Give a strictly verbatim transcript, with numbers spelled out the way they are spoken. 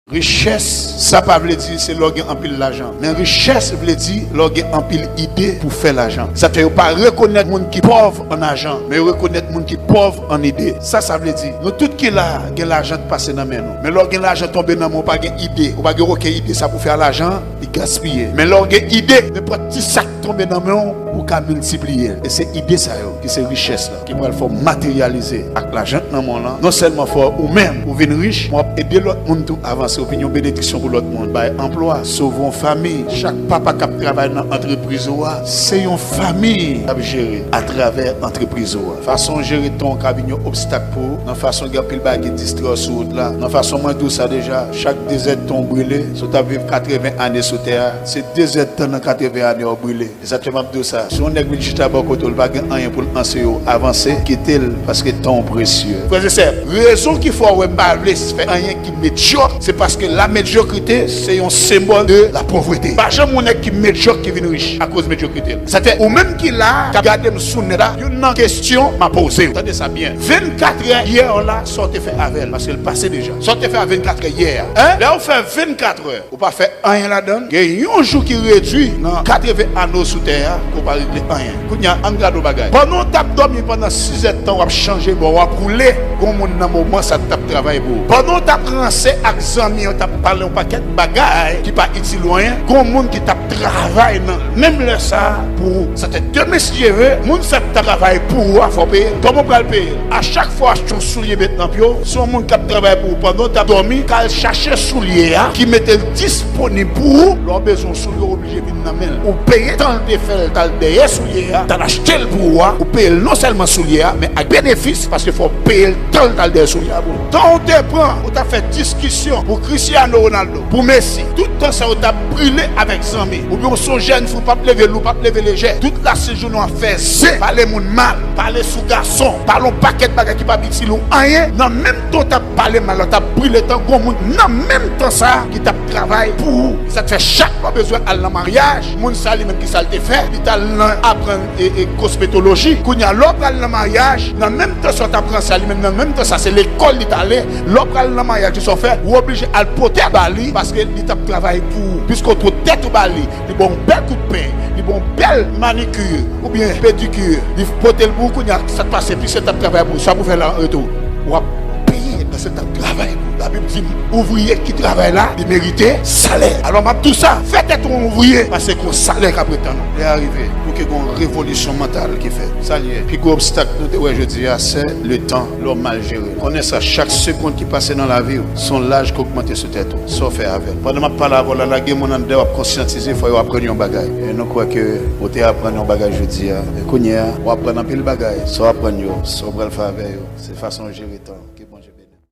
Richès, sa pa vle di se lè w gen anpil lajan. Men richès vle di lè w gen anpil ide pou fè lajan. Sa fè yo pa rekonèt moun ki pòv an ajan, men yo rekonèt moun ki pòv an ide. Sa sa vle di, nou tout ki la a, gen lajan k pase nan men nou. Men lè w gen lajan tonbe nan men w, ou pa gen ide, ou pa gen okenn ide sa pou fè a lajan an, li gaspiye. Men lè w gen ide, nenpòt ti sa k tonbe nan men w, ou ka miltipliye l. E se ide sa yo ki se richès la, ki pral fè w materyalize ak lajan k nan men w lan. Non sèlman fè w ou menm ou vin rich, men w ap ede lòt moun tou avanse, w vin yon benediksyon pou lòt moun. Bay anplwa, sove yon fanmi. Chak papa k ap travay nan antrepriz ou a, se yon fanmi k ap jere atravè antrepriz ou a. Fason w jere tan w ka vin yon obstak pou ou, nan fason gen anpil bagay ki distrè w sou wout la, nan fason mwen di w sa deja, chak dezèdtan w brile, si w t ap viv katreven ane sou tè a, se dezèdtan nan katreven ane w brile. E sa k fè m ap di w sa. Si yon nèg vin chita bò kote w, li pa gen anyen pou l anseye w, avanse, kite l, paske tan w presye. Frè e sè, rezon ki fè w wè m pa vle fè anyen ki medyòk, se paske la medyokrite se yon senbòl de la povrete. Pa janm yon nèg ki medyòk ki vin rich akoz medyokrite l. Sa fè ou menm ki la a, k ap gade m sou nèt la, youn nan kesyon m a poze w. Tande sa byen. Vennkatrè yè w la, sa w te fè avè l, paske l pase deja. Sa w te fè a vennkatrè yè a, en? Lè w fè vennkatrè, ou pa fè anyen ladan l. Gen yon jou ki redui nan katreven ane w sou tè a, ke w pa regle anyen. Kounye a, ann gade yon bagay. Pandan w t ap dòmi pandan sizèdtan, w ap chanje bò, w ap woule, gen yon moun nan moman sa a t ap travay pou ou. Pandan w t ap ranse ak zanmi w, t ap pale yon pakèt bagay ki pa itil ou anyen, gen yon moun ki t ap travay nan menm lè sa a pou ou. Sa fè demen, si Dye ve, moun sa a k t ap travay pou ou a, fò w peye l. Kòman w pral peye l? A chak fwa w achte yon soulye met nan pye w, se yon moun k ap travay pou ou pandan w t ap dòmi, k al chache soulye a, ki mete l disponib pou ou. Lè w bezwen yon soulye, w oblije vin nan men l. Ou peye tan l te fè l t al dèyè soulye a, t al achte l pou ou a, ou peye l non sèlman soulye a, men ak benefis, paske fò w peye l tan l t al dèyè soulye a pou ou. Tan w te pran, ou t ap fè diskisyon pou Cristiano Ronaldo, pou Messi, tout tan sa yo t ap brile avèk zanmi, oubyen w se yon jèn fi, w p ap leve lou, w p ap leve lejè, tout lasent jounen w ap fè zen, pale moun mal, pale sou gason, pale yon pakèt bagay ki p ap itil ou anyen, nan menm tan w t ap pale mal la, w t ap brile tan gwo moun, nan menm tan sa a ki t ap travay pou ou. Sa k fè chak lè w bezwen al nan maryaj, moun sa li menm ki sa l te fè, li t al nan aprann e, e kosmetoloji. Kounye a, lè w pral nan maryaj, nan menm tan sa w t ap ranse a, li menm nan menm tan sa, se lekòl li t ale. Lè w pral nan maryaj, kisa w fè? Ou oblije al pote ba li, paske li t ap travay pou ou. Piske w pote tèt ou ba li, li ba w yon bèl kout pen, li ba w yon bèl manikir oubyen pedikir, li pote l pou ou, kounye a, sa k pase, piske l t ap travay pou ou, sa pou w fè la an retou? W ap peye, paske l t ap travay pou ou. Labib di, ouvriye ki travay la, li merite salè. Alò, m ap di w sa, fè tèt ou yon ouvriye, paske gon salè k ap ret tann ou. Lè a rive pou ke gon revolisyon mantal ki fèt. Sa l ye. Pi gwo obstak nou te wè jodi a, se le tan, lè w mal jere l. Konnen sa, chak segonn ki pase nan lavi w, se yon laj k ogmante sou tèt ou. Sa w fè avè l. Pandan m ap pale avè w la, la gen moun anndan w ap konsyantize, fò yo aprann yon bagay. E nou kwè ke ou te aprann yon bagay jodi a. E kounye a, w aprann anpil bagay. Sa w aprann yo, sa w pral fè avè yo, se fason w jere tan.